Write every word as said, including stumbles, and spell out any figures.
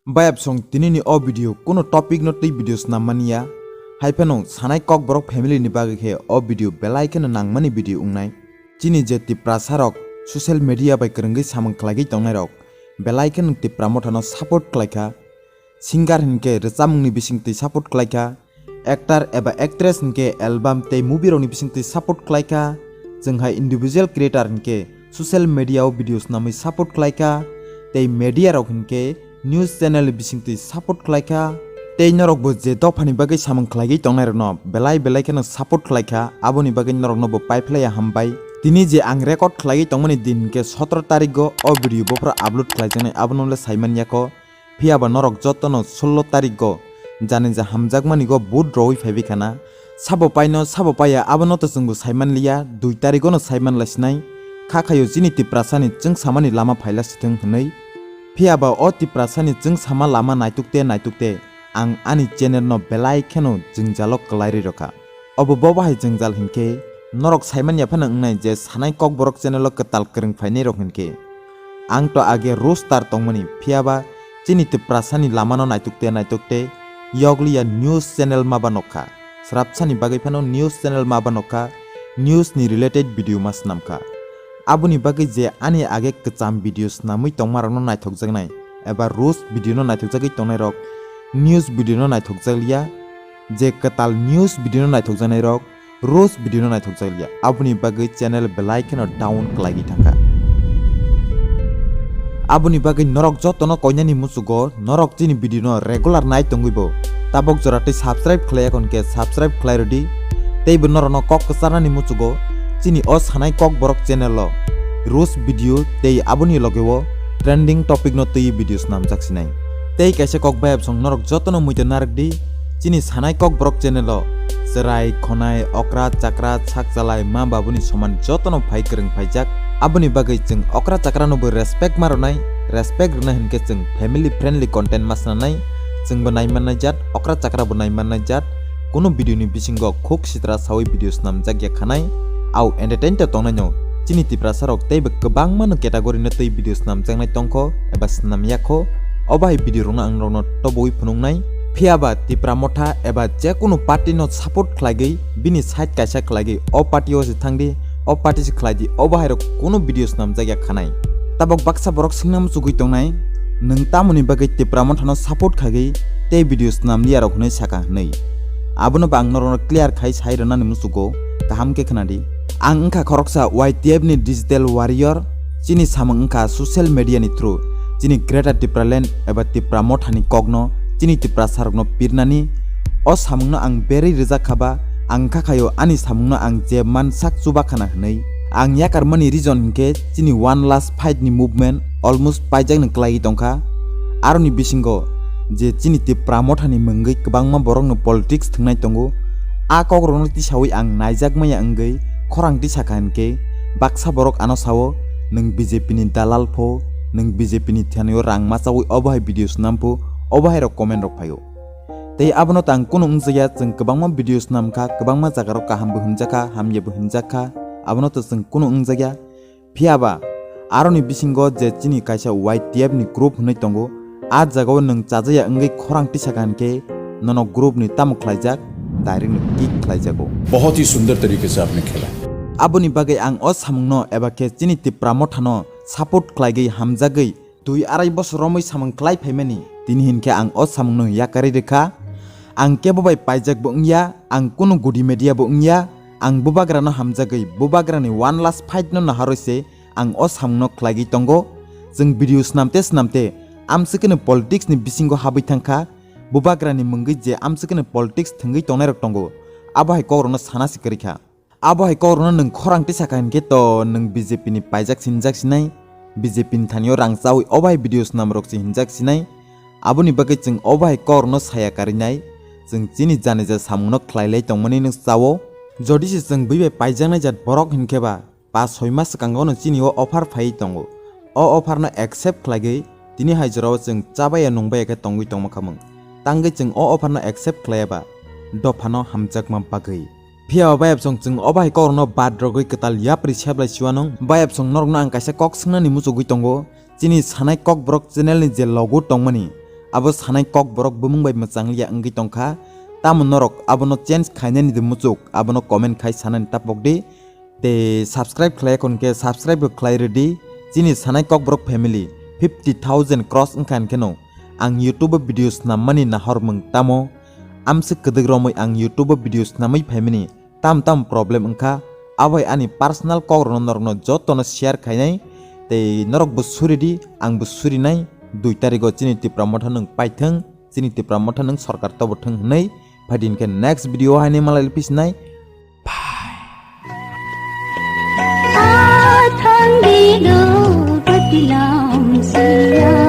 Bayapsong tinini o video kuno topic no twi video snam mani ya. Hai phano sanai kokborok family ni bagwi khe o video belai kheno nangmani video wngnai. Chini je Tiprasa rok social media bai kwrwngwi samung khlaigwi tongnai rok belai kheno Tipra Motha no support khlaikha. Singer hinkhe rwchapmung ni bisingtwi support khlaikha. Actor eba actress hinkhe album tei movie rokni bisingtwi support khlaikha. Chwng hai individual creator hinkhe social media o video snamwi support khlaikha. Tei media rok hinkhe news channel ni bisingtwi support khlaikha. Tei norokbo je dophani bagwi samung khlaigwi tongnairokno belai belai kheno support khlaikha, aboni bagwi noroknobo paiphlaiya hambai. Tini je ang record khlaigwi tongmani din hinkhe sotoro tarikgo o video bophoro upload khlaijaknai, abono le saiman yakho. Phiyaba norok jotono sullo tarikgo janija hamjakmanigo vote rwwi phaibai khana. Sabo paino, sabo paiya, abono to chwngbo saiman liya, dui tarikgono saiman laisinai. Kha khaio chini Tiprasani chwngsamani lama phaila sithwng hwnwi. Phiyaba o Tiprasani chwngsama lama naitukte naitukte ang ani channel no belai kheno jwngjalo kwlairwi rwkha. Obo bo bahai jwngjal hinkhe norok saiman ya phano wngnai je Sanai Kokborok channel o kwtal kwrwng phainai rok hinkhe. Ang to age roaster tongmani, phiyaba chini Tiprasani lamano naitukte naitukte yokliya news channel maba nokha. Srapsani bagwi phano news channel maba nokha, news ni related video ma snamkha. Aboni bagwi je ani age kwcham video snamwi tongmarokno naithokjaknai eba roast video no naithokjagwi tongnairok news video no naithokjakliya, je kwtal news video no naithokjaknairok roast video no naithokjakliya, aboni bagwi channel belai kheno down kwlaigwi thangkha. Aboni bagwi norok jotono koinani muchugo, norok chini video no regular nai tongwibo tabok jora tei subscribe khlaiya hwnkhe subscribe khlai rwdi. Teibo norokno kok kwcharnani muchugo chini o Sanai Kokborok channel o roast video tei aboni logeo trending topic no twi video snamjak sinai. Tei kaisa kok bayapsong norok jotono muitu narwkdi, chini Sanai Kokborok channel o chwrai, khonai, okra, chakra, sak chalai, ma babuni soman jotono phai kwrwng phaijak. Aboni bagwi chwng okra chakrano bo respect ma rwnai, respect rwna hinkhe chwng family friendly content ma swnanai, chwngbo naimannai jat, okra chakrabo naimannai jat, kunu video ni bisingo khuk sitra sawi video snamjak ya khanai, au entertain ta tongnaino. Chini Tiprasa rok teibo kwbangma no category no tei video snamjaknai tongkho eba snamyakho, obo hai video rokno ang norokno tobowi phunuknai. Phiyaba Tipra Motha eba jekunu party no support khlaigwi bini side kaisa khlaigwi o party o se thangdi, o party se khlaidi, obo hai rok kunu video snamjak ya khanai. Tabok baksa borok swngna muchugwi tongnai, nwng tamoni bagwi Tipra Motha no support khaigwi tei video snamliya rok hwnwi saka hwnwi. Abono bo ang norokno clear khai sai rwnani muchugo, kaham khe khwnadi. Ang wngkha khoroksa Y T F ni digital warrior, chini samung wngkha social media ni through chini Greater Tipraland eba Tipra Motha ni kokno chini Tiprasa rokno pirnani. O samungno ang berwi rwjak kha ba, ang kha khaio ani samungno ang je man sak chuba khana hwnwi. Ang yakarmani reason hinkhe chini one last fight ni movement almost paijakno kwlaiwi tongkha. Aroni bisingo je chini Tipra Mothani mwngwi kwbangma borokno politics thwngnai tongo. A kokrokno tisawi ang naijak maya wngwi khorang tisakha hinkhe baksa borok ano sao, "Nwng B J P ni dalal pho, nwng B J P ni thanio rang machawi obo hai video swnam pho," obo hai rok comment rok phaio. Tei abono tang kunu wngjakya, chwng kwbangma video swnamkha, kwbangma jagarok kahambo hwnjakha, hamyabo hwnjakha, abono to chwng kunu wngjakya. Phiyaba aroni bisingo je chini kaisa Y T F ni group hwnwi tongo, a jagao nwng chajaya wngwi khorang tisakha hinkhe nono group ni tamo khlaijak, direct no kick khlaijago. बहुत ही सुंदर तरीके से आपने खेला। Aboni bagwi ang o samungno eba khe chini Tipra Mothano support khlaigwi hamjagwi twi arai bosor romwi samung khlai phaimani. Tini hinkhe ang o samungno yakarwi rwkha. Ang kebo bai paijak bo wngya, ang kunu gudi media bo wngya, ang bubagrano hamjagwi bubagrani one last fight no naharwi se ang o samungno khlaigwi tongo. Chwng video swnamte swnamte amswkeno politics ni bisingo habwi thangkha, bubagrani mwngwi je amswkeno politics thwngwi tongnairok tongo, abo hai kokrokno sana se kwrwikha. Abo hai kokrokno nwng khorang tisakha hinkhe to nwng B J P ni paijak sinjak sinai, B J P ni thanio rang chawi obo hai video swnamrok se hinjak sinai. Aboni bagwi chwng obo hai kokrokno saya karinai, chwng chini janija samungno khlailai tongmani nwng chao. Jodi se chwng bui bai paijaknai jat borok hinkhe ba, pas soi mas swkango no chini o offer phaiwi tongo. O offer no accept khlaigwi tini hai jorao chwng chabaya nungbaya khe tongwi tongma khamung. Tangwi chwng o offer no accept khlaiya ba dophano hamjakma bagwi. Phiya o bayapsong chwng o bai kokrokno bad rogwi kwtal yapri seplai siwanung. Bayapsong norokno ang kaisa kok swngnani muchugwi tongo. Chini Sanai Kokborok channel ni je logo tongmani, abo sanai kok borok bumung bai mwchang liya wngwi tongkha. Tamo norok abono change khainani de muchuk, abono comment khai sanani tapok di. Tei subscribe khlai khon khe subscribe bo khlai rwdi. Chini sanai kok borok family fifty thousand cross wngkha hwn kheno ang YouTube o video snammani nahor mung tamo. Amswk kwdwk romwi ang YouTube o video snamwi phaimani tam tam problem wngkha. Abai ani personal kok rokno norokno jotono share khainai. Tei norok bo suridi, ang bo surinai. Dui tarigo chini Tipra Motha nwng paithwng, chini Tipra Motha nwng sorkar tobo thwng hwnwi. Phaidi hwn khe next video haini malai phisinai. Athang di do patilam siya.